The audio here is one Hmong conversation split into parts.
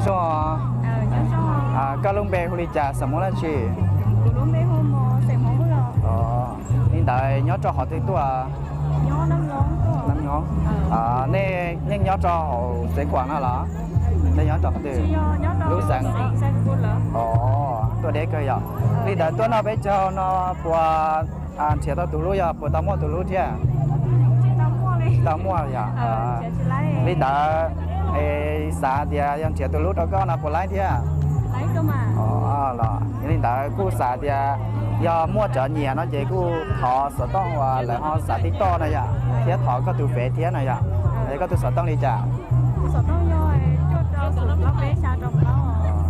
Zoo, koj lub npe hu li cas, xeem Hmoob dab tsi? Li ntawd nyob rau qhov twg tuaj? Nej yeej nyob rau hauv Xeev Khuam no los? Nej nyob rau qhov twg? Lub xeev. Tuaj deb kawg yom. Li ntawd tuaj noj peb caug no puas nrhiav tau tus hlub, yog puas tau muaj tus hlub thiab? Tsis tau muaj yom. Li ntawd xav tias yog nrhiav tus hlub rau koj no puas laib thiab? Los li ntawd kuj xav tias yog muaj cov nyiam no ces kuj thov xov tooj uas lawv ho xav TikTok no yom, thiab thov koj tus Fev thiab no yom. Koj tus xov tooj li cas?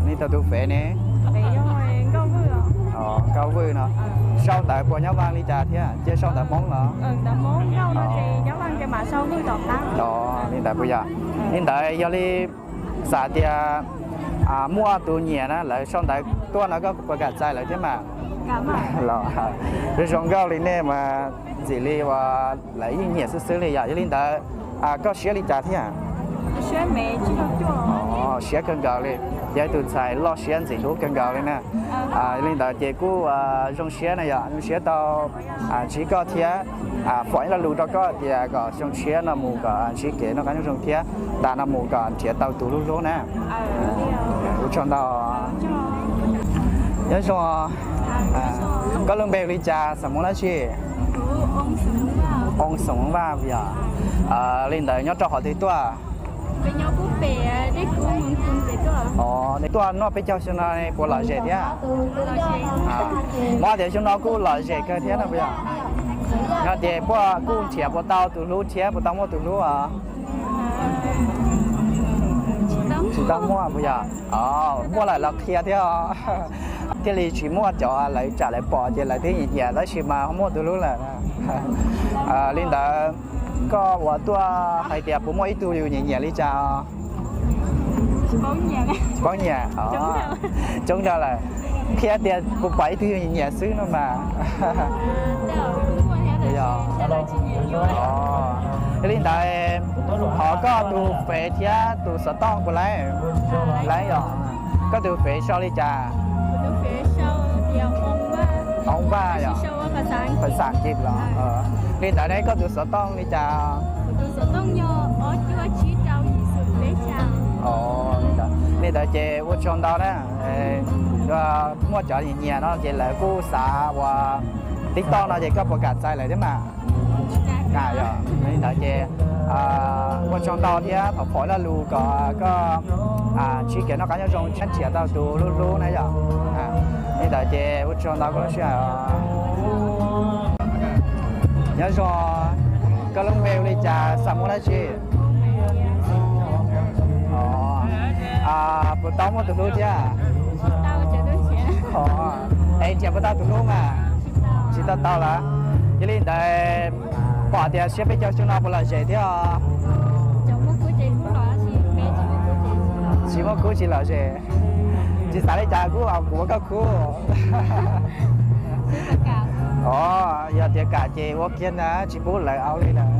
Nej tau tus Fev ne? Nkauj Vwj no. Sau ntawv puas nyob Vaaj li cas thiab, cia sau ntawv Hmoob los? Li ntawd puas yog? Li ntawd yog li xav tias muaj tus nyiam na, lawv sau ntawv tuaj no koj puas kam txais lawv thiab mas? Zoo nkauj li nej mas ntxim li uas lawv yeej nyiam xwb xwb li yom. Yog li ntawd koj siab li cas thiab? Siab kawg nkaus li, yog ib tus ntxhais loj siab ntxim hlub kawg nkaus li na. Li ntawd ces kuj zoo siab na yom, zoo siab tau ntsib koj thiab, foom ib lo lus rau koj tias kom xyoo tshiab no mus kom ntsib kev noj qab nyob zoo thiab, tas no mus kom nrhiav tau tus hlub hlub na. Ua tsaug ntau. Nyob zoo, koj lub npe hu li cas, xeem Hmoob dab tsi? Oo Xoom Vaj yom. Li ntawd nyob rau qhov twg tuaj? Tuaj noj peb caug xyoo no puas lom zem thiab? Muab tias xyoo no kuj lom zem kawg thiab no puas yog? Yog tias puas kuj nrhiav puas tau tus hlub thiab puas tau muaj tus hlub os? Tsis tau muaj puas yog? Muaj lawm los qhia thiab os. Thiaj li tsis muaj cov lawv tsam lawv pom ces lawv twb nyiam nyiam tab sis mas muaj tus hlub lawm. Li ntawd koj uas tuaj hais tias puas muaj ib tug yus nyiam nyiam li cas? Paub nyiam, coob nrog lawm. Qhia tias puas pom ib tug yus nyiam nyiam xwb no mas. Yog li ntawd thov koj tus Fev thiab tus xov tooj puas laib? Laib yog. Koj tus Fev sau li cas? Oo Vaj yog. Phas xas As kiv los? Li ntawd ne koj tus xov tooj li cas? Li ntawd ces ua tsaug ntau na. Muaj cov nyiam nyiam no ces lawv kuj xav ua TikTok no ces koj puas kam txais lawv thiab mas? Li ntawd ces ua tsaug ntau thiab thov foom ib lo lus kom koj ntsib kev noj qab nyob zoo thiab nrhiav tau tus hlub hlub na yom. Li ntawd ces ua tsaug ntau koj lub sij hawm. Nyob zoo, koj lub npe hu li cas, xeem Hmoob dab tsi? Puas tau muaj tus hlub thiab? Es nrhiav puas tau tus hlub mas? Tsis tau tau lawm. Yog li ntawd pom tias siab peb caug xyoo no puas lom zem thiab? Tsis muaj khub tsis lom zem. Tsis xav li cas kuj kuv ua koj khub. Os, yog tias kam ces ua kiag ntag, tsis pub lawv au li lawm.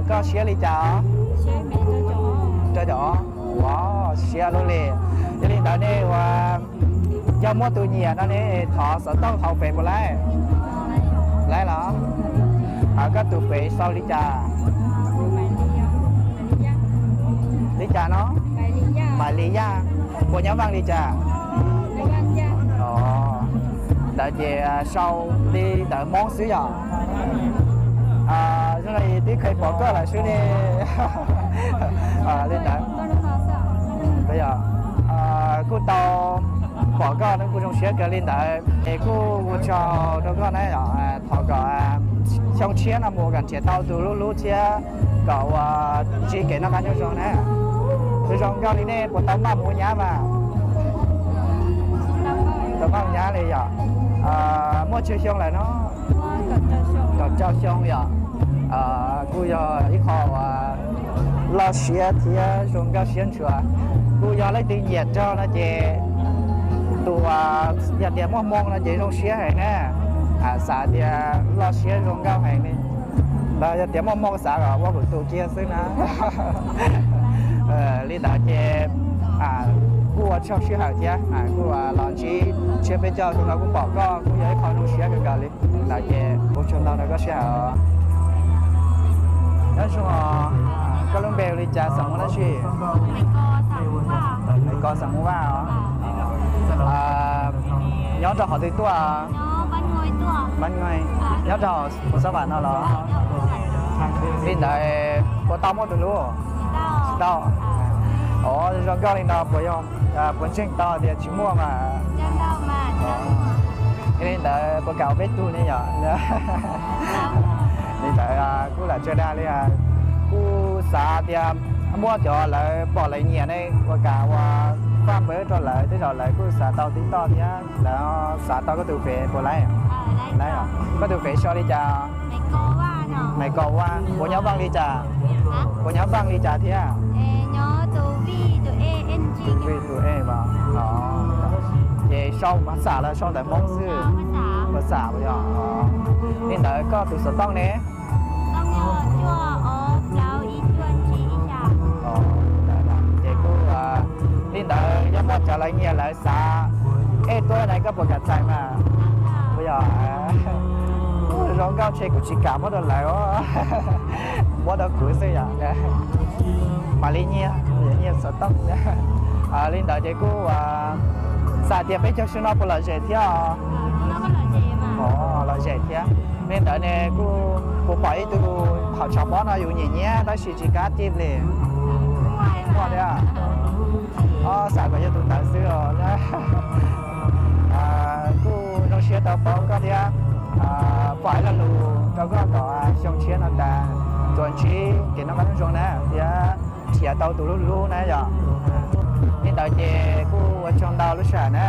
Koj siab li cas? Rau caum ob. Ua siab luaj li. Yog li ntawd ne uas yog muaj tus nyiam no ne thov xov tooj thov Fev puas laib? Laib los? Koj tus Fev sau li cas? Li cas no? Maiv Lis Yaj. Puas nyob Vaaj li cas? Ntawd ces sau li ntawv Hmoob xwb yog? Zoo li twb kheev pom koj lawm xwb ne. Li ntawd kuj tau pom koj kuj zoo siab kawg li ntawd es kuj ua tsaug rau koj na. Thov kom xyoo tshiab no mus kom nrhiav tau tus hlub hlub thiab kom ua ntsib kev noj qab nyob zoo na. Tus zoo nkauj li nej puas tau npaj mus ua nyab mas? Tau npaj mus nyab li yom? Muaj tsawg xyoo lawm no? Kaum rau xyoo yom? Kuj yog ib qho uas loj siab thiab zoo nkauj siab ntshua. Kuj yog leej twg nyiam raug no ces tus uas yog tias muaj hmoo no ces zoo siab heev na. Xav tias loj siab zoo nkauj heev li. Los yog tias muaj hmoo xav kom ua kuv tus kiag xwb na. Li ntawd ces kuj ua tsaug sij hawm thiab kuj los ntsib tshiab peb caug tus no kuj pom koj kuj yog ib qho zoo siab kawg nkaus li. Li ntawd ces ua tsaug ntau rau koj sij hawm. Nyob zoo, koj lub npe hu li cas, xeem Hmoob dab tsi? Koj xeem Hmoob Vaj os. Nyob rau qhov twg tuaj? Nyob rau Phuv Xab Vam no los? Li ntawd puas tau muaj tus hlub? Tsis tau. Ov, zoo nkauj li no puas yog, puas ntseeg tau tias tsis muaj mas? Li ntawd puas kam ua peb tug ne yom? Li ntawd kuj lam tsa dag li, kuj xav tias muaj cov lawv pom lawv nyiam ne puas kam ua faj npawb rau lawv, tej zaum lawv kuj xav tau TikTok thiab lawv xav tau koj tus fev puas laib? Koj tus fev sau li cas? Maiv Kos Vaj. Puas nyob Vaaj li cas? Puas nyob Vaaj li cas thiab? Tus Vij tus E mas. Ces sau Phas Xam los sau ntawv Hmoob xwb? Phas Xam yog. Li ntawd koj tus xov tooj ne? Ces kuj li ntawd yog muaj cov lawv nyiam lawv xav ej tuaj na koj puas kam txais mas? Yog, zoo nkauj ntshe kuv tsis kam muab rau lawv, muab rau kuv xwb yom. Mam li nyiag, nyiag xov tooj. Li ntawd ces kuj xav tias peb caug xyoo no puas lom zem thiab os? Lom zem thiab. Li ntawd ne kuj, kuv pom ib tug hauv tshav pob no yus nyiam nyiam tab sis tsis kam tij li. Muaj thiab. Xav kom yog tus ntawd xwb os. Kuj zoo siab tau paub koj thiab, pom ib lo lus rau koj kom xyoo tshiab no tas tsuas ntsib kev noj qab nyob zoo na thiab nrhiav tau tus hlub hlub na yom. Li ntawd ces kuj ua tsaug ntau lub sij hawm na.